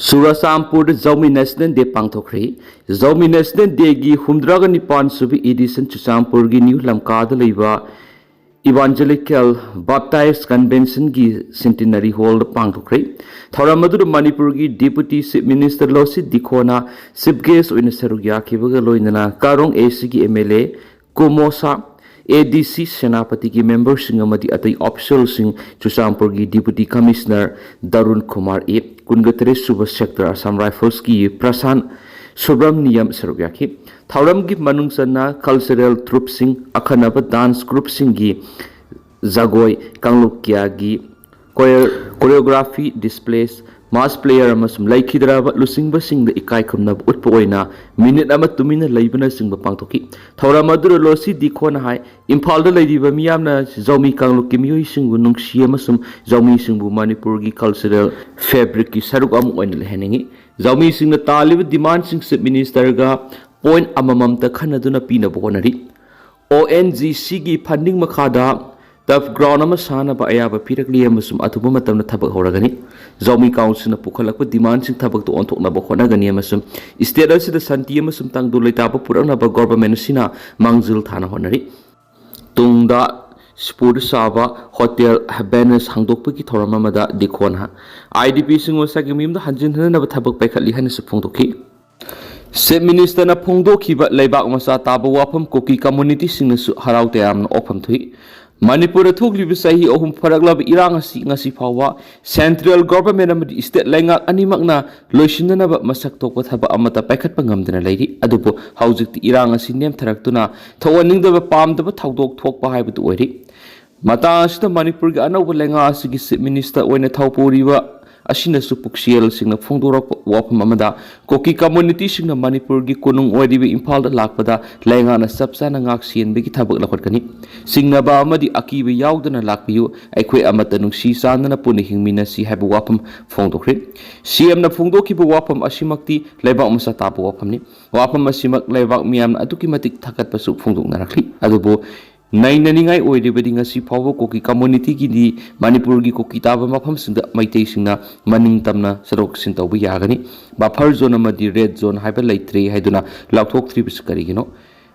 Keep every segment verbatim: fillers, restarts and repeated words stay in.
ꯆꯨꯔꯆꯥꯟꯄꯨꯔꯗ ꯖꯧꯃꯤ National Day ꯄꯥꯡꯊꯣꯛꯈ꯭ꯔꯦ꯫ ꯖꯧꯃꯤ National Dayꯒꯤ ꯍꯨꯝꯗ꯭ꯔꯥꯒ ꯅꯤꯄꯥꯟ ꯁꯨꯕ edition ꯆꯨꯔꯆꯥꯟꯄꯨꯔꯒꯤ ꯅ꯭ꯌꯨ ꯂꯝꯀꯥꯗ ꯂꯩꯕ Evangelical Baptist Conventionꯒꯤ Centenary Hallꯗ ꯄꯥꯡꯊꯣꯛꯈ꯭ꯔꯦ꯫ ꯊꯧꯔꯝ ꯑꯗꯨꯗ ꯃꯅꯤꯄꯨꯔꯒꯤ Deputy Chief Minister ꯂꯣꯁꯤ ꯗꯤꯈꯣꯅ chief guest ꯑꯣꯏꯅ ꯁꯔꯨꯛ ꯌꯥꯈꯤꯕꯒ ꯂꯣꯏꯅꯅ ꯀꯥꯔꯣꯡ ACꯒꯤ MLA ꯀꯨꯃꯣꯁꯥ, ADC ꯁꯦꯅꯥꯄꯇꯤꯒꯤ memberꯁꯤꯡ ꯑꯃꯗꯤ ꯑꯇꯩ officialꯁꯤꯡ, ꯆꯨꯔꯆꯥꯟꯄꯨꯔꯒꯤ Deputy Commissioner ꯗꯔꯨꯟ ꯀꯨꯃꯥꯔ A, ꯀꯨꯟꯒ ꯇꯔꯦꯠ ꯁꯨꯕ Sector Assam Riflesꯀꯤ ꯄ꯭ꯔꯁꯥꯟ ꯁꯨꯕ꯭ꯔꯃꯅꯤꯌꯝ ꯁꯔꯨꯛ ꯌꯥꯈꯤ꯫ ꯊꯧꯔꯝꯒꯤ ꯃꯅꯨꯡ ꯆꯟꯅ cultural troupeꯁꯤꯡ, ꯑꯈꯟꯅꯕ dance groupꯁꯤꯡꯒꯤ ꯖꯒꯣꯏ, ꯀꯥꯡꯂꯨꯞ ꯀꯌꯥꯒꯤ ꯀꯣꯔꯤꯌꯣ-, choreography displays, mass player ꯑꯃꯁꯨꯡ ꯂꯩꯈꯤꯗ꯭ꯔꯕ ꯂꯨꯆꯤꯡꯕꯁꯤꯡꯗ ꯏꯀꯥꯏ ꯈꯨꯝꯅꯕ ꯎꯠꯄ ꯑꯣꯏꯅ minute ꯑꯃ ꯇꯨꯃꯤꯟꯅ ꯂꯩꯕꯅꯆꯤꯡꯕ ꯄꯥꯡꯊꯣꯛꯈꯤ꯫ ꯊꯧꯔꯝ ꯑꯗꯨꯗ ꯂꯣꯁꯤ ꯗꯤꯈꯣꯅ ꯍꯥꯏ, ꯏꯝꯐꯥꯜꯗ ꯂꯩꯔꯤꯕ ꯃꯤꯌꯥꯝꯅ ꯖꯧꯃꯤ ꯀꯥꯡꯂꯨꯞꯀꯤ ꯃꯤꯑꯣꯏꯁꯤꯡꯕꯨ ꯅꯨꯡꯁꯤ ꯑꯃꯁꯨꯡ ꯖꯧꯃꯤꯁꯤꯡꯕꯨ ꯃꯅꯤꯄꯨꯔꯒꯤ cultural fabricꯀꯤ ꯁꯔꯨꯛ ꯑꯃ ꯑꯣꯏꯅ ꯂꯩꯍꯟꯅꯤꯡꯏ꯫ ꯖꯧꯃꯤꯁꯤꯡꯅ ꯇꯥꯜꯂꯤꯕ demandꯁꯤꯡ Chief Ministerꯒ point ꯑꯃꯃꯝꯇ ꯈꯟꯅꯗꯨꯅ ꯄꯤꯅꯕ ꯍꯣꯠꯅꯔꯤ꯫ ONGCꯒꯤ funding ꯃꯈꯥꯗ turf ground ꯑꯃ ꯁꯥꯅꯕ ꯑꯌꯥꯕ ꯄꯤꯔꯛꯂꯤ ꯑꯃꯁꯨꯡ ꯑꯊꯨꯕ ꯃꯇꯝꯗ ꯊꯕꯛ ꯍꯧꯔꯒꯅꯤ꯫ ꯖꯧꯃꯤ councilꯅ ꯄꯨꯈꯠꯂꯛꯄ demandꯁꯤꯡ ꯊꯕꯛꯇ ꯑꯣꯟꯊꯣꯛꯅꯕ ꯍꯣꯠꯅꯒꯅꯤ ꯑꯃꯁꯨꯡ state ꯑꯁꯤꯗ ꯁꯥꯟꯇꯤ ꯑꯃꯁꯨꯡ ꯇꯪꯗꯨ ꯂꯩꯇꯥꯕ ꯄꯨꯔꯛꯅꯕ government ꯑꯁꯤꯅ ꯃꯥꯡꯖꯤꯜ ꯊꯥꯅ ꯍꯣꯠꯅꯔꯤ꯫ ꯇꯨꯡꯗ ꯁꯤꯄꯨꯔꯗ ꯁꯥꯕ hotel Venus ꯍꯥꯡꯗꯣꯛꯄꯒꯤ ꯊꯧꯔꯝ ꯑꯃꯗ ꯗꯤꯈꯣꯟ IDPꯁꯤꯡ ꯃꯁꯥꯒꯤ ꯃꯌꯨꯝꯗ ꯍꯟꯖꯤꯟꯍꯟꯅꯕ ꯊꯕꯛ ꯄꯥꯏꯈꯠꯂꯤ ꯍꯥꯏꯅꯁꯨ ꯐꯣꯡꯗꯣꯛꯈꯤ꯫ Chief Ministerꯅ ꯐꯣꯡꯗꯣꯛꯈꯤꯕ ꯂꯩꯕꯥꯛ ꯃꯆꯥ ꯇꯥꯕ ꯋꯥꯐꯝ ꯀꯨꯀꯤ communityꯁꯤꯡꯅꯁꯨ ꯍꯔꯥꯎ ꯇꯌꯥꯝꯅ ꯑꯣꯛꯐꯝ ꯊꯣꯛꯏ꯫ ꯃꯅꯤꯄꯨꯔꯗ ꯊꯣꯛꯂꯤꯕ ꯆꯍꯤ ꯑꯍꯨꯝ ꯐꯥꯔꯛꯂꯕ ꯏꯔꯥꯡ ꯑꯁꯤ ꯉꯁꯤ ꯐꯥꯎꯕ central government ꯑꯃꯗꯤ state ꯂꯩꯉꯥꯛ ꯑꯅꯤꯃꯛꯅ ꯂꯣꯏꯁꯤꯟꯅꯅꯕ ꯃꯁꯛ ꯊꯣꯛꯄ ꯊꯕꯛ ꯑꯃꯠꯇ ꯄꯥꯏꯈꯠꯄ ꯉꯝꯗꯅ ꯂꯩꯔꯤ꯫ ꯑꯗꯨꯕꯨ ꯍꯧꯖꯤꯛꯇꯤ ꯏꯔꯥꯡ ꯑꯁꯤ ꯅꯦꯝꯊꯔꯛꯇꯨꯅ ꯊꯣꯛꯍꯟꯅꯤꯡꯗꯕ ꯄꯥꯝꯗꯕ ꯊꯧꯗꯣꯛ ꯊꯣꯛꯄ ꯍꯥꯏꯕꯗꯨ ꯑꯣꯏꯔꯤ꯫ ꯃꯇꯥꯡ ꯑꯁꯤꯗ ꯃꯅꯤꯄꯨꯔꯒꯤ ꯑꯅꯧꯕ ꯂꯩꯉꯥꯛ ꯑꯁꯤꯒꯤ Chief Minister ꯑꯣꯏꯅ ꯊꯧ ꯄꯨꯔꯤꯕ ꯑꯁꯤꯅꯁꯨ ꯄꯨꯛꯆꯦꯜꯁꯤꯡꯅ ꯐꯣꯡꯗꯣꯔꯛꯄ ꯋꯥꯐꯝ ꯑꯃꯗ ꯀꯨꯀꯤ communityꯁꯤꯡꯅ ꯃꯅꯤꯄꯨꯔꯒꯤ ꯀꯣꯅꯨꯡ ꯑꯣꯏꯔꯤꯕ ꯏꯝꯐꯥꯜꯗ ꯂꯥꯛꯄꯗ ꯂꯩꯉꯥꯛꯅ ꯆꯞ ꯆꯥꯅ ꯉꯥꯛ ꯁꯦꯟꯕꯒꯤ ꯊꯕꯛ ꯂꯧꯈꯠꯀꯅꯤ꯫ ꯆꯤꯡꯅꯕ ꯑꯃꯗꯤ ꯑꯀꯤꯕ ꯌꯥꯎꯗꯅ ꯂꯥꯛꯄꯤꯌꯨ, ꯑꯩꯈꯣꯏ ꯑꯃꯠꯇ ꯅꯨꯡꯁꯤ ꯆꯥꯟꯅꯅ ꯄꯨꯟꯅ ꯍꯤꯡꯃꯤꯟꯅꯁꯤ ꯍꯥꯏꯕ ꯋꯥꯐꯝ ꯐꯣꯡꯗꯣꯛꯈ꯭ꯔꯦ꯫ CMꯅ ꯐꯣꯡꯗꯣꯛꯈꯤꯕ ꯋꯥꯐꯝ ꯑꯁꯤꯃꯛꯇꯤ ꯂꯩꯕꯥꯛ ꯃꯆꯥ ꯇꯥꯕ ꯋꯥꯐꯝꯅꯤ꯫ ꯋꯥꯐꯝ ꯑꯁꯤꯃꯛ ꯂꯩꯕꯥꯛ ꯃꯤꯌꯥꯝꯅ ꯑꯗꯨꯛꯀꯤ ꯃꯇꯤꯛ ꯊꯥꯒꯠꯄꯁꯨ ꯐꯣꯡꯗꯣꯛꯅꯔꯛꯂꯤ꯫ ꯑꯗꯨꯕꯨ ꯅꯩꯅꯅꯤꯡꯉꯥꯏ ꯑꯣꯏꯔꯤꯕꯗꯤ ꯉꯁꯤ ꯐꯥꯎꯕ ꯀꯨꯀꯤ ꯀꯝꯃꯨꯅꯤꯇꯤꯒꯤꯗꯤ ꯃꯅꯤꯄꯨꯔꯒꯤ ꯀꯨꯀꯤ ꯇꯥꯕ ꯃꯐꯝꯁꯤꯡꯗ ꯃꯩꯇꯩꯁꯤꯡꯅ ꯃꯅꯤꯡ ꯇꯝꯅ ꯆꯠꯊꯣꯛ ꯆꯠꯁꯤꯟ ꯇꯧꯕ ꯌꯥꯒꯅꯤ꯫ ꯕꯐꯔ ꯖꯣꯟ ꯑꯃꯗꯤ ꯔꯦꯗ ꯖꯣꯟ ꯍꯥꯏꯕ ꯂꯩꯇ꯭ꯔꯦ ꯍꯥꯏꯗꯨꯅ ꯂꯥꯎꯊꯣꯛꯇ꯭ꯔꯤꯕꯁꯤ ꯀꯔꯤꯒꯤꯅꯣ?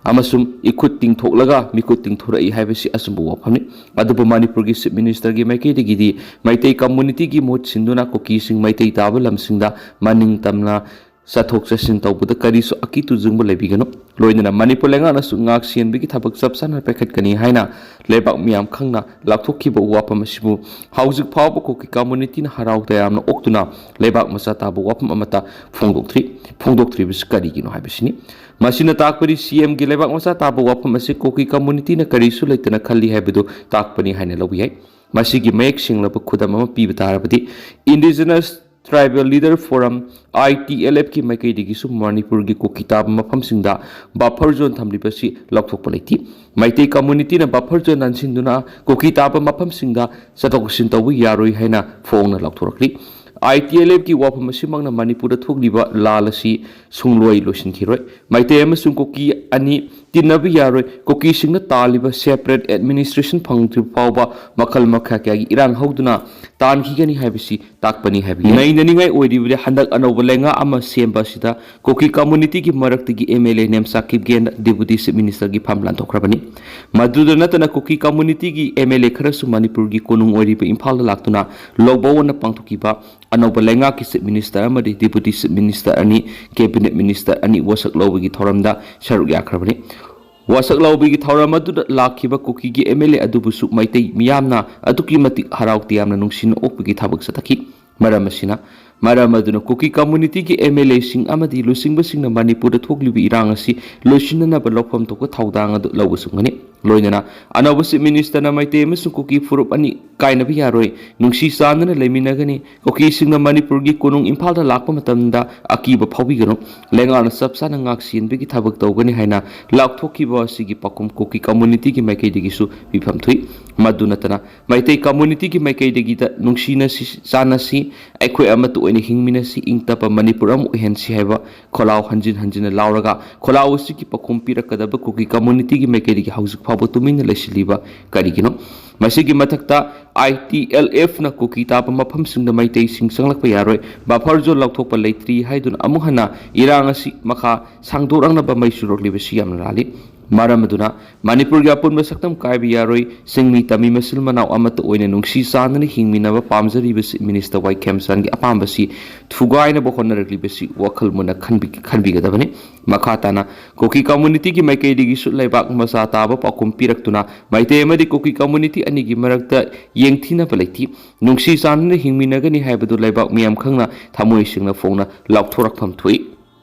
ꯑꯃꯁꯨꯡ ꯏꯈꯨꯠ ꯇꯤꯡꯊꯣꯛꯂꯒ ꯃꯤꯈꯨꯠ ꯇꯤꯡꯊꯣꯔꯛꯏ ꯍꯥꯏꯕꯁꯤ ꯑꯆꯨꯝꯕ ꯋꯥꯐꯝꯅꯤ꯫ ꯑꯗꯨꯕꯨ ꯃꯅꯤꯄꯨꯔꯒꯤ ꯆꯤꯐ ꯃꯤꯅꯤꯁꯇꯔꯒꯤ ꯃꯥꯏꯀꯩꯗꯒꯤꯗꯤ ꯃꯩꯇꯩ ꯀꯝꯃꯨꯅꯤꯇꯤꯒꯤ ꯃꯍꯨꯠ ꯁꯤꯟꯗꯨꯅ ꯀꯨꯀꯤꯁꯤꯡ ꯃꯩꯇꯩ ꯇꯥꯕ ꯂꯝꯁꯤꯡꯗ ꯃꯅꯤꯡ ꯇꯝꯅ ꯆꯠꯊꯣꯛ ꯆꯠꯁꯤꯟ ꯇꯧꯕꯗ ꯀꯔꯤꯁꯨ ꯑꯀꯤ ꯇꯨꯖꯨꯡꯕ ꯂꯩꯕꯤꯒꯅꯨ꯫ ꯂꯣꯏꯅꯅ ꯃꯅꯤꯄꯨꯔ ꯂꯩꯉꯥꯛꯅꯁꯨ ꯉꯥꯛ ꯁꯦꯟꯕꯒꯤ ꯊꯕꯛ ꯆꯞ ꯆꯥꯅ ꯄꯥꯏꯈꯠꯀꯅꯤ ꯍꯥꯏꯅ ꯂꯩꯕꯥꯛ ꯃꯤꯌꯥꯝ ꯈꯪꯅ ꯂꯥꯎꯊꯣꯛꯈꯤꯕ ꯋꯥꯐꯝ ꯑꯁꯤꯕꯨ ꯍꯧꯖꯤꯛ ꯐꯥꯎꯕ ꯀꯨꯀꯤ ꯀꯝꯃꯨꯅꯤꯇꯤꯅ ꯍꯔꯥꯎ ꯇꯌꯥꯝꯅ ꯑꯣꯛꯇꯨꯅ ꯂꯩꯕꯥꯛ ꯃꯆꯥ ꯇꯥꯕ ꯋꯥꯐꯝ ꯑꯃꯠꯇ ꯐꯣꯡꯗꯣꯛꯇ꯭ꯔꯤ꯫ ꯐꯣꯡꯗꯣꯛꯇ꯭ꯔꯤꯕꯁꯤ ꯀꯔꯤꯒꯤꯅꯣ ꯍꯥꯏꯕꯁꯤꯅꯤ꯫ ꯃꯁꯤꯅ ꯇꯥꯛꯄꯗꯤ ꯁꯤ ꯑꯦꯝꯒꯤ ꯂꯩꯕꯥꯛ ꯃꯆꯥ ꯇꯥꯕ ꯋꯥꯐꯝ ꯑꯁꯤ ꯀꯨꯀꯤ ꯀꯝꯃꯨꯅꯤꯇꯤꯅ ꯀꯔꯤꯁꯨ ꯂꯩꯇꯅ ꯈꯜꯂꯤ ꯍꯥꯏꯕꯗꯨ ꯇꯥꯛꯄꯅꯤ ꯍꯥꯏꯅ ꯂꯧꯕ ꯌꯥꯏ꯫ ꯃꯁꯤꯒꯤ ꯃꯌꯦꯛ ꯁꯦꯡꯂꯕ ꯈꯨꯗꯝ ꯑꯃ ꯄꯤꯕ ꯇꯥꯔꯕꯗꯤ, Indigenous Tribal Leader Forum, I T L F ꯀꯤ ꯃꯥꯏꯀꯩꯗꯒꯤꯁꯨ ꯃꯅꯤꯄꯨꯔꯒꯤ ꯀꯨꯀꯤ ꯇꯥꯕ ꯃꯐꯝꯁꯤꯡꯗ ꯕꯐꯔ ꯖꯣꯟ ꯊꯝꯂꯤꯕꯁꯤ ꯂꯧꯊꯣꯛꯄ ꯂꯩꯇꯦ꯫ ꯃꯩꯇꯩ ꯀꯝꯃꯨꯅꯤꯇꯤꯅ ꯕꯐꯔ ꯖꯣꯟ ꯅꯟꯁꯤꯟꯗꯨꯅ ꯀꯨꯀꯤ ꯇꯥꯕ ꯃꯐꯝꯁꯤꯡꯗ ꯆꯠꯊꯣꯛ ꯆꯠꯁꯤꯟ ꯇꯧꯕ ꯌꯥꯔꯣꯏ ꯍꯥꯏꯅ ꯐꯣꯡꯅ ꯂꯥꯎꯊꯣꯔꯛꯂꯤ꯫ I T L F ꯀꯤ ꯋꯥꯐꯝ ꯑꯁꯤꯃꯛꯅ ꯃꯅꯤꯄꯨꯔꯗ ꯊꯣꯛꯂꯤꯕ ꯂꯥꯜ ꯑꯁꯤ ꯁꯨꯡꯂꯣꯏ ꯂꯣꯏꯁꯤꯟꯈꯤꯔꯣꯏ꯫ ꯃꯩꯇꯩ ꯑꯃꯁꯨꯡ ꯀꯨꯀꯤ ꯑꯅꯤ ꯇꯤꯟꯅꯕ ꯌꯥꯔꯣꯏ꯫ ꯀꯨꯀꯤꯁꯤꯡꯅ ꯇꯥꯜꯂꯤꯕ separate administration ꯐꯪꯗ꯭ꯔꯤꯕ ꯐꯥꯎꯕ ꯃꯈꯜ ꯃꯈꯥ ꯀꯌꯥꯒꯤ ꯏꯔꯥꯡ ꯍꯧꯗꯨꯅ ꯇꯥꯟꯈꯤꯒꯅꯤ ꯍꯥꯏꯕꯁꯤ ꯇꯥꯛꯄꯅꯤ ꯍꯥꯏꯕꯒꯤ ꯅꯩꯅꯅꯤꯡꯉꯥꯏ ꯑꯣꯏꯔꯤꯕꯗꯤ ꯍꯟꯗꯛ ꯑꯅꯧꯕ ꯂꯩꯉꯥꯛ ꯑꯃ ꯁꯦꯝꯕ ꯑꯁꯤꯗ ꯀꯨꯀꯤ ꯀꯝꯃꯨꯅꯤꯇꯤꯒꯤ ꯃꯔꯛꯇꯒꯤ M L A Nemcha Kipgen Deputy Chief Minister ꯒꯤ ꯐꯝ ꯂꯥꯟꯊꯣꯛꯈ꯭ꯔꯕꯅꯤ꯫ ꯃꯗꯨꯗ ꯅꯠꯇꯅ ꯀꯨꯀꯤ ꯀꯝꯃꯨꯅꯤꯇꯤꯒꯤ M L A ꯈꯔꯁꯨ ꯃꯅꯤꯄꯨꯔꯒꯤ ꯀꯣꯅꯨꯡ ꯑꯣꯏꯔꯤꯕ ꯏꯝꯐꯥꯜꯗ ꯂꯥꯛꯇꯨꯅ ꯂꯧꯕ ꯑꯣꯏꯅ ꯄꯥꯡꯊꯣꯛꯈꯤꯕ ꯑꯅꯧꯕ ꯂꯩꯉꯥꯛꯀꯤ Chief Minister ꯑꯃꯗꯤ Deputy Chief Minister ꯑꯅꯤ, Cabinet Minister ꯑꯅꯤ ꯋꯥꯁꯛ ꯂꯧꯕꯒꯤ ꯊꯧꯔꯝꯗ ꯁꯔꯨꯛ ꯌꯥꯈ꯭ꯔꯕꯅꯤ꯫ ꯋꯥꯁꯛ ꯂꯧꯕꯒꯤ ꯊꯧꯔꯝ ꯑꯗꯨꯗ ꯂꯥꯛꯈꯤꯕ ꯀꯨꯀꯤꯒꯤ M L A ꯑꯗꯨꯕꯨꯁꯨ ꯃꯩꯇꯩ ꯃꯤꯌꯥꯝꯅ ꯑꯗꯨꯛꯀꯤ ꯃꯇꯤꯛ ꯍꯔꯥꯎ ꯇꯌꯥꯝꯅ ꯅꯨꯡꯁꯤꯅ ꯑꯣꯛꯄꯒꯤ ꯊꯕꯛ ꯆꯠꯊꯈꯤ꯫ ꯃꯔꯝ ꯑꯁꯤꯅ, ꯃꯔꯝ ꯑꯗꯨꯅ ꯀꯨꯀꯤ ꯀꯝꯃꯨꯅꯤꯇꯤꯒꯤ M L A ꯁꯤꯡ ꯑꯃꯗꯤ ꯂꯨꯆꯤꯡꯕꯁꯤꯡꯅ ꯃꯅꯤꯄꯨꯔꯗ ꯊꯣꯛꯂꯤꯕ ꯏꯔꯥꯡ ꯑꯁꯤ ꯂꯣꯏꯁꯤꯟꯅꯅꯕ ꯂꯧꯐꯝ ꯊꯣꯛꯄ ꯊꯧꯗꯥꯡ ꯑꯗꯨ ꯂꯧꯕ ꯆꯨꯝꯒꯅꯤ꯫ ꯂꯣꯏꯅꯅ ꯑꯅꯧꯕ Chief Minister ꯅ ꯃꯩꯇꯩ ꯑꯃꯁꯨꯡ ꯀꯨꯀꯤ ꯐꯨꯔꯨꯞ ꯑꯅꯤ ꯀꯥꯏꯅꯕ ꯌꯥꯔꯣꯏ, ꯅꯨꯡꯁꯤ ꯆꯥꯟꯅꯅ ꯂꯩꯃꯤꯟꯅꯒꯅꯤ꯫ ꯀꯨꯀꯤꯁꯤꯡꯅ ꯃꯅꯤꯄꯨꯔꯒꯤ ꯀꯣꯅꯨꯡ ꯏꯝꯐꯥꯜꯗ ꯂꯥꯛꯄ ꯃꯇꯝꯗ ꯑꯀꯤꯕ ꯐꯥꯎꯕꯤꯒꯅꯨ꯫ ꯂꯩꯉꯥꯛꯅ ꯆꯞ ꯆꯥꯅ ꯉꯥꯛ ꯁꯦꯟꯕꯒꯤ ꯊꯕꯛ ꯇꯧꯒꯅꯤ ꯍꯥꯏꯅ ꯂꯥꯎꯊꯣꯛꯈꯤꯕ ꯑꯁꯤꯒꯤ ꯄꯥꯎꯈꯨꯝ ꯀꯨꯀꯤ ꯀꯝꯃꯨꯅꯤꯇꯤꯒꯤ ꯃꯥꯏꯀꯩꯗꯒꯤꯁꯨ ꯄꯤꯐꯝ ꯊꯣꯛꯏ꯫ ꯃꯗꯨ ꯅꯠꯇꯅ ꯃꯩꯇꯩ ꯀꯝꯃꯨꯅꯤꯇꯤꯒꯤ ꯃꯥꯏꯀꯩꯗꯒꯤꯗ ꯅꯨꯡꯁꯤꯅꯁꯤ, ꯆꯥꯟꯅꯁꯤ, ꯑꯩꯈꯣꯏ ꯑꯃꯠꯇ ꯑꯣꯏꯅ ꯍꯤꯡꯃꯤꯟꯅꯁꯤ, ꯏꯪ ꯇꯞꯄ ꯃꯅꯤꯄꯨꯔ ꯑꯃ ꯑꯣꯏꯍꯟꯁꯤ ꯍꯥꯏꯕ ꯈꯣꯜꯂꯥꯎ ꯍꯟꯖꯤꯟ ꯍꯟꯖꯤꯟꯅ ꯂꯥꯎꯔꯒ ꯈꯣꯜꯂꯥꯎ ꯑꯁꯤꯒꯤ ꯄꯥꯎꯈꯨꯝ ꯄꯤꯔꯛꯀꯗꯕ ꯀꯨꯀꯤ ꯀꯝꯃꯨꯅꯤꯇꯤꯒꯤ ꯃꯥꯏꯀꯩꯗꯒꯤ ꯍꯧꯖꯤꯛ ꯐꯥꯎꯕ ꯐꯥꯎꯕ ꯇꯨꯃꯤꯟꯅ ꯂꯩꯁꯤꯜꯂꯤꯕ ꯀꯔꯤꯒꯤꯅꯣ? ꯃꯁꯤꯒꯤ ꯃꯊꯛꯇ, ITLFꯅ ꯀꯨꯀꯤ ꯇꯥꯕ ꯃꯐꯝꯁꯤꯡꯗ ꯃꯩꯇꯩꯁꯤꯡ ꯆꯪꯂꯛꯄ ꯌꯥꯔꯣꯏ, buffer zone ꯂꯥꯎꯊꯣꯛꯄ ꯂꯩꯇ꯭ꯔꯤ ꯍꯥꯏꯗꯨꯅ ꯑꯃꯨꯛ ꯍꯟꯅ ꯏꯔꯥꯡ ꯑꯁꯤ ꯃꯈꯥ ꯁꯥꯡꯗꯣꯔꯛꯅꯕ ꯃꯩ ꯆꯨꯔꯛꯂꯤꯕꯁꯤ ꯌꯥꯝꯅ ꯂꯥꯜꯂꯤ꯫ ꯃꯔꯝ ꯑꯗꯨꯅ ꯃꯅꯤꯄꯨꯔꯒꯤ ꯑꯄꯨꯟꯕ ꯁꯛꯇꯝ ꯀꯥꯏꯕ ꯌꯥꯔꯣꯏ꯫ ꯆꯤꯡꯃꯤ ꯇꯝꯃꯤ ꯃꯆꯤꯜ ꯃꯅꯥꯎ ꯑꯃꯠꯇ ꯑꯣꯏꯅ ꯅꯨꯡꯁꯤ ꯆꯥꯟꯅꯅ ꯍꯤꯡꯃꯤꯟꯅꯕ ꯄꯥꯝꯖꯔꯤꯕꯁꯤ ꯃꯤꯅꯤꯁꯇꯔ ꯋꯥꯏ ꯈꯦꯝꯆꯥꯟꯒꯤ ꯑꯄꯥꯝꯕꯁꯤ ꯊꯨꯒꯥꯏꯅꯕ ꯍꯣꯠꯅꯔꯛꯂꯤꯕꯁꯤ ꯋꯥꯈꯜ ꯃꯨꯟꯅ ꯈꯟꯕꯤ-, ꯈꯟꯕꯤꯒꯗꯕꯅꯤ꯫ ꯃꯈꯥ ꯇꯥꯅ, ꯀꯨꯀꯤ communityꯒꯤ ꯃꯥꯏꯀꯩꯗꯒꯤꯁꯨ ꯂꯩꯕꯥꯛ ꯃꯆꯥ ꯇꯥꯕ ꯄꯥꯎꯈꯨꯝ ꯄꯤꯔꯛꯇꯨꯅ ꯃꯩꯇꯩ ꯑꯃꯗꯤ ꯀꯨꯀꯤ community ꯑꯅꯤꯒꯤ ꯃꯔꯛꯇ ꯌꯦꯡꯊꯤꯅꯕ ꯂꯩꯇꯦ꯫ ꯅꯨꯡꯁꯤ ꯆꯥꯟꯅꯅ ꯍꯤꯡꯃꯤꯟꯅꯒꯅꯤ ꯍꯥꯏꯕꯗꯨ ꯂꯩꯕꯥꯛ ꯃꯤꯌꯥꯝ ꯈꯪꯅ ꯊꯃꯣꯏ ꯁꯦꯡꯅ ꯐꯣꯡꯅ ꯂꯥꯎꯊꯣꯔꯛꯐꯝ ꯊꯣꯛꯏ꯫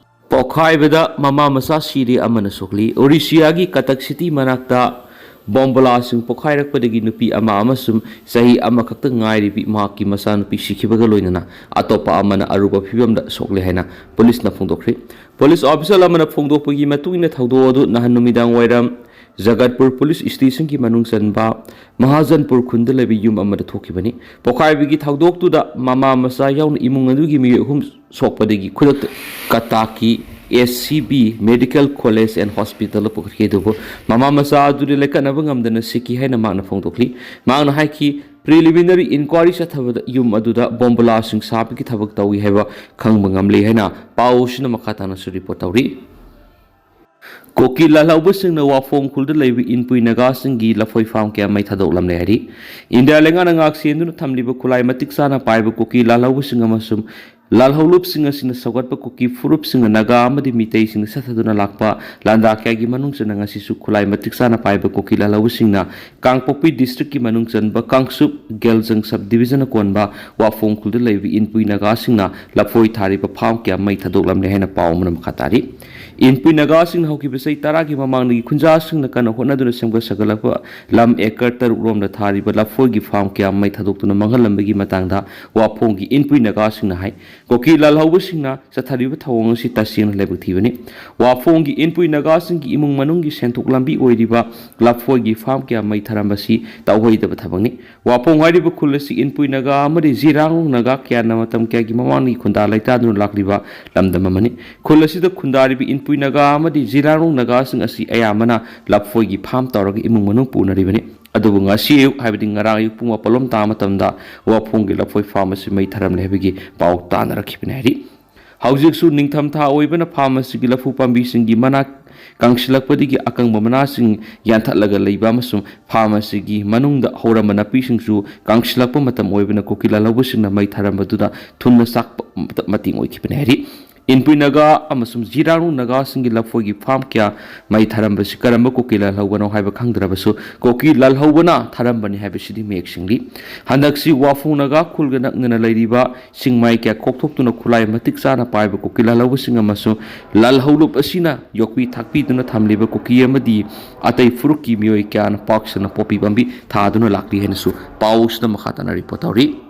ꯄꯣꯛꯈꯥꯏꯕꯗ ꯃꯃꯥ ꯃꯆꯥ ꯁꯤꯔꯦ, ꯑꯃꯅ ꯁꯣꯛꯂꯤ꯫ ꯑꯣꯔꯤꯁꯤꯌꯥꯒꯤ ꯀꯇꯛ ꯁꯤꯇꯤ ꯃꯅꯥꯛꯇ ꯕꯣꯝꯕꯂꯥꯁꯤꯡ ꯄꯣꯛꯈꯥꯏꯔꯛꯄꯗꯒꯤ ꯅꯨꯄꯤ ꯑꯃ ꯑꯃꯁꯨꯡ ꯆꯍꯤ ꯑꯃꯈꯛꯇ ꯉꯥꯏꯔꯤꯕꯤ ꯃꯍꯥꯛꯀꯤ ꯃꯆꯥꯅꯨꯄꯤ ꯁꯤꯈꯤꯕꯒ ꯂꯣꯏꯅꯅ ꯑꯇꯣꯞꯄ ꯑꯃꯅ ꯑꯔꯨꯕ ꯐꯤꯕꯝꯗ ꯁꯣꯛꯂꯦ ꯍꯥꯏꯅ ꯄꯨꯂꯤꯁꯅ ꯐꯣꯡꯗꯣꯛꯈ꯭ꯔꯦ꯫ ꯄꯨꯂꯤꯁ ꯑꯣꯐꯤꯁꯤꯌꯦꯜ ꯑꯃꯅ ꯐꯣꯡꯗꯣꯛꯄꯒꯤ ꯃꯇꯨꯡ ꯏꯟꯅ, ꯊꯧꯗꯣꯛ ꯑꯗꯨ ꯅꯍꯥꯟ ꯅꯨꯃꯤꯗꯥꯡ ꯋꯥꯏꯔꯝ ꯖꯒꯠꯄꯨꯔ ꯄꯨꯂꯤꯁ ꯁ꯭ꯇꯦꯁꯟꯒꯤ ꯃꯅꯨꯡ ꯆꯟꯕ ꯃꯍꯥꯖꯟꯄꯨꯔ ꯈꯨꯟꯗ ꯂꯩꯕ ꯌꯨꯝ ꯑꯃꯗ ꯊꯣꯛꯈꯤꯕꯅꯤ꯫ ꯄꯣꯈꯥꯏꯕꯒꯤ ꯊꯧꯗꯣꯛꯇꯨꯗ ꯃꯃꯥ ꯃꯆꯥ ꯌꯥꯎꯅ ꯏꯃꯨꯡ ꯑꯗꯨꯒꯤ ꯃꯤꯑꯣꯏ ꯑꯍꯨꯝ ꯁꯣꯛꯄꯗꯒꯤ ꯈꯨꯗꯛꯇ ꯀꯇꯥꯛꯀꯤ SCB Medical College and Hospitalꯗ ꯄꯨꯈꯠꯈꯤ, ꯑꯗꯨꯕꯨ ꯃꯃꯥ ꯃꯆꯥ ꯑꯗꯨꯗꯤ ꯂꯩꯀꯠꯅꯕ ꯉꯝꯗꯅ ꯁꯤꯈꯤ ꯍꯥꯏꯅ ꯃꯍꯥꯛꯅ ꯐꯣꯡꯗꯣꯛꯂꯤ꯫ ꯃꯍꯥꯛꯅ ꯍꯥꯏꯈꯤ, preliminary inquiry ꯆꯠꯊꯕꯗ ꯌꯨꯝ ꯑꯗꯨꯗ ꯕꯣꯝꯕꯂꯥꯁꯤꯡ ꯁꯥꯕꯒꯤ ꯊꯕꯛ ꯇꯧꯏ ꯍꯥꯏꯕ ꯈꯪꯕ ꯉꯝꯂꯦ ꯍꯥꯏꯅ ꯄꯥꯎꯁꯤꯅ ꯃꯈꯥ ꯇꯥꯅꯁꯨ ꯔꯤꯄꯣꯔꯠ ꯇꯧꯔꯤ꯫ ꯀꯨꯀꯤ ꯂꯥꯜꯍꯧꯕꯁꯤꯡꯅ ꯋꯥꯐꯣꯡ ꯈꯨꯜꯗ ꯂꯩꯕ ꯏꯟꯄꯨꯏ ꯅꯥꯒꯥꯁꯤꯡꯒꯤ ꯂꯐꯣꯏ ꯐꯥꯔꯝ ꯀꯌꯥ ꯃꯩ ꯊꯥꯗꯣꯛꯂꯝꯂꯦ ꯍꯥꯏꯔꯤ꯫ ꯏꯟꯗꯤꯌꯥ ꯂꯩꯉꯥꯛꯅ ꯉꯥꯛ ꯁꯦꯟꯗꯨꯅ ꯊꯝꯂꯤꯕ ꯈꯨꯠꯂꯥꯏ ꯃꯇꯤꯛ ꯆꯥꯅ ꯄꯥꯏꯕ ꯀꯨꯀꯤ ꯂꯥꯜꯍꯧꯕꯁꯤꯡ ꯑꯃꯁꯨꯡ ꯂꯥꯜꯍꯧꯂꯨꯞꯁꯤꯡ ꯑꯁꯤꯅ ꯁꯧꯒꯠꯄ ꯀꯨꯀꯤ ꯐꯨꯔꯨꯞꯁꯤꯡꯅ ꯅꯥꯒꯥ ꯑꯃꯗꯤ ꯃꯤꯇꯩꯁꯤꯡꯅ ꯆꯠꯊꯗꯨꯅ ꯂꯥꯛꯄ ꯂꯥꯟꯗꯥ ꯀꯌꯥꯒꯤ ꯃꯅꯨꯡ ꯆꯟꯅ ꯉꯁꯤꯁꯨ ꯈꯨꯠꯂꯥꯏ ꯃꯇꯤꯛ ꯆꯥꯅ ꯄꯥꯏꯕ ꯀꯨꯀꯤ ꯂꯥꯜꯍꯧꯕꯁꯤꯡꯅ ꯀꯥꯡꯄꯣꯛꯄꯤ districtꯀꯤ ꯃꯅꯨꯡ ꯆꯟꯕ ꯀꯥꯡꯆꯨꯞ ꯒꯦꯜꯖꯪ sub-divisionꯅ ꯀꯣꯟꯕ ꯋꯥꯐꯣꯡ ꯈꯨꯜꯗ ꯂꯩꯕ ꯏꯟꯄꯨꯏ ꯅꯥꯒꯥꯁꯤꯡꯅ ꯂꯐꯣꯏ ꯊꯥꯔꯤꯕ ꯐꯥꯔꯝ ꯀꯌꯥ ꯃꯩ ꯊꯥꯗꯣꯛꯂꯝꯂꯦ ꯍꯥꯏꯅ ꯄꯥꯎ ꯑꯃꯅ ꯃꯈꯥ ꯇꯥꯔꯤ꯫ ꯏꯟꯄꯨꯏ ꯅꯥꯒꯥꯁꯤꯡꯅ ꯍꯧꯈꯤꯕ ꯆꯍꯤ ꯇꯔꯥꯒꯤ ꯃꯃꯥꯡꯗꯒꯤ ꯈꯨꯟꯖꯥꯁꯤꯡꯅ ꯀꯟꯅ ꯍꯣꯠꯅꯗꯨꯅ ꯁꯦꯝꯒꯠ ꯁꯥꯒꯠꯂꯛꯄ ꯂꯝ ꯑꯦꯀꯔ ꯇꯔꯨꯛ ꯔꯣꯝꯗ ꯊꯥꯔꯤꯕ ꯂꯐꯣꯏꯒꯤ ꯐꯥꯔꯝ ꯀꯌꯥ ꯃꯩ ꯊꯥꯗꯣꯛꯇꯨꯅ ꯃꯥꯡꯍꯜꯂꯝꯕꯒꯤ ꯃꯇꯥꯡꯗ ꯋꯥꯐꯣꯡꯒꯤ ꯏꯟꯄꯨꯏ ꯅꯥꯒꯥꯁꯤꯡꯅ ꯍꯥꯏ꯫ ꯀꯨꯀꯤ ꯂꯥꯜꯍꯧꯕꯁꯤꯡꯅ ꯆꯠꯊꯔꯤꯕ ꯊꯧꯑꯣꯡ ꯑꯁꯤ ꯇꯁꯦꯡꯅ ꯂꯥꯏꯕꯛ ꯊꯤꯕꯅꯤ꯫ ꯋꯥꯐꯣꯡꯒꯤ ꯏꯟꯄꯨꯏ ꯅꯥꯒꯥꯁꯤꯡꯒꯤ ꯏꯃꯨꯡ ꯃꯅꯨꯡꯒꯤ ꯁꯦꯟꯊꯣꯛ ꯂꯝꯕꯤ ꯑꯣꯏꯔꯤꯕ ꯂꯐꯣꯏꯒꯤ ꯐꯥꯔꯝ ꯀꯌꯥ ꯃꯩ ꯊꯥꯔꯝꯕꯁꯤ ꯇꯧꯍꯩꯗꯕ ꯊꯕꯛꯅꯤ꯫ ꯋꯥꯐꯣꯡ ꯍꯥꯏꯔꯤꯕ ꯈꯨꯜ ꯑꯁꯤ ꯏꯟꯄꯨꯏ ꯅꯥꯒꯥ ꯑꯃꯗꯤ ꯖꯤꯔꯥꯡ ꯅꯥꯒꯥ ꯀꯌꯥꯅ ꯃꯇꯝ ꯀꯌꯥꯒꯤ ꯃꯃꯥꯡꯗꯒꯤ ꯈꯨꯟꯗꯥ ꯂꯩꯇꯥꯗꯨꯅ ꯂꯥꯛꯂꯤꯕ ꯂꯝꯗꯝ ꯑꯃꯅꯤ꯫ ꯈꯨꯜ ꯑꯁꯤꯗ ꯈꯨꯟꯗꯥꯔꯤꯕ ꯏꯟꯄꯨꯏ ꯏꯟꯄꯨꯏ ꯅꯥꯒꯥ ꯑꯃꯗꯤ ꯖꯤꯔꯥꯡꯔꯣꯡ ꯅꯥꯒꯥꯁꯤꯡ ꯑꯁꯤ ꯑꯌꯥꯝꯕꯅ ꯂꯐꯣꯏꯒꯤ ꯐꯥꯝ ꯇꯧꯔꯒ ꯏꯃꯨꯡ ꯃꯅꯨꯡ ꯄꯨꯅꯔꯤꯕꯅꯤ꯫ ꯑꯗꯨꯕꯨ ꯉꯁꯤ ꯑꯌꯨꯛ, ꯍꯥꯏꯕꯗꯤ ꯉꯔꯥꯡ ꯑꯌꯨꯛ ꯄꯨꯡ ꯃꯥꯄꯜꯂꯣꯝ ꯇꯥꯕ ꯃꯇꯝꯗ ꯋꯥꯐꯣꯡꯒꯤ ꯂꯐꯣꯏ ꯐꯥꯝ ꯑꯁꯤ ꯃꯩ ꯊꯥꯔꯝꯂꯦ ꯍꯥꯏꯕꯒꯤ ꯄꯥꯎ ꯇꯥꯅꯔꯛꯈꯤꯕꯅꯤ ꯍꯥꯏꯔꯤ꯫ ꯍꯧꯖꯤꯛꯁꯨ ꯅꯤꯡꯊꯝꯊꯥ ꯑꯣꯏꯕꯅ ꯐꯥꯝ ꯑꯁꯤꯒꯤ ꯂꯐꯨ ꯄꯥꯝꯕꯤꯁꯤꯡꯒꯤ ꯃꯅꯥ ꯀꯪꯁꯤꯜꯂꯛꯄꯗꯒꯤ ꯑꯀꯪꯕ ꯃꯅꯥꯁꯤꯡ ꯌꯥꯟꯊꯠꯂꯒ ꯂꯩꯕ ꯑꯃꯁꯨꯡ ꯐꯥꯝ ꯑꯁꯤꯒꯤ ꯃꯅꯨꯡꯗ ꯍꯧꯔꯝꯕ ꯅꯥꯄꯤꯁꯤꯡꯁꯨ ꯀꯪꯁꯤꯜꯂꯛꯄ ꯃꯇꯝ ꯑꯣꯏꯕꯅ ꯀꯨꯀꯤ ꯂꯥꯜꯍꯧꯕꯁꯤꯡꯅ ꯃꯩ ꯊꯥꯔꯝꯕꯗꯨꯗ ꯊꯨꯅ ꯆꯥꯛꯄ ꯃꯇꯦꯡ ꯑꯣꯏꯈꯤꯕꯅꯤ ꯍꯥꯏꯔꯤ꯫ ꯏꯟꯄꯨꯏ ꯅꯥꯒꯥ ꯑꯃꯁꯨꯡ ꯖꯤꯔꯥꯡꯔꯣꯡ ꯅꯥꯒꯥꯁꯤꯡꯒꯤ ꯂꯐꯣꯏꯒꯤ ꯐꯥꯝ ꯀꯌꯥ ꯃꯩ ꯊꯥꯔꯝꯕꯁꯤ ꯀꯔꯝꯕ ꯀꯨꯀꯤ ꯂꯥꯜꯍꯧꯕꯅꯣ ꯍꯥꯏꯕ ꯈꯪꯗ꯭ꯔꯕꯁꯨ, ꯀꯨꯀꯤ ꯂꯥꯜꯍꯧꯕꯅ ꯊꯥꯔꯝꯕꯅꯤ ꯍꯥꯏꯕꯁꯤꯗꯤ ꯃꯌꯦꯛ ꯁꯦꯡꯂꯤ꯫ ꯍꯟꯗꯛꯁꯤ ꯋꯥꯐꯣꯡ ꯅꯥꯒꯥ ꯈꯨꯜꯒ ꯅꯛꯅꯅ ꯂꯩꯔꯤꯕ ꯁꯤꯡꯃꯥꯏ ꯀꯌꯥ ꯀꯣꯛꯊꯣꯛꯇꯨꯅ ꯈꯨꯠꯂꯥꯏ ꯃꯇꯤꯛ ꯆꯥꯅ ꯄꯥꯏꯕ ꯀꯨꯀꯤ ꯂꯥꯜꯍꯧꯕꯁꯤꯡ ꯑꯃꯁꯨꯡ ꯂꯥꯜꯍꯧꯂꯨꯞ ꯑꯁꯤꯅ ꯌꯣꯛꯄꯤ ꯊꯥꯛꯄꯤꯗꯨꯅ ꯊꯝꯂꯤꯕ ꯀꯨꯀꯤ ꯑꯃꯗꯤ ꯑꯇꯩ ꯐꯨꯔꯨꯞꯀꯤ ꯃꯤꯑꯣꯏ ꯀꯌꯥꯅ ꯄꯥꯛ ꯁꯟꯅ ꯄꯣꯄꯤ ꯄꯥꯝꯕꯤ ꯊꯥꯗꯨꯅ ꯂꯥꯛꯂꯤ ꯍꯥꯏꯅꯁꯨ ꯄꯥꯎꯁꯤꯗ ꯃꯈꯥ ꯇꯥꯅ ꯔꯤꯄꯣꯔꯠ ꯇꯧꯔꯤ꯫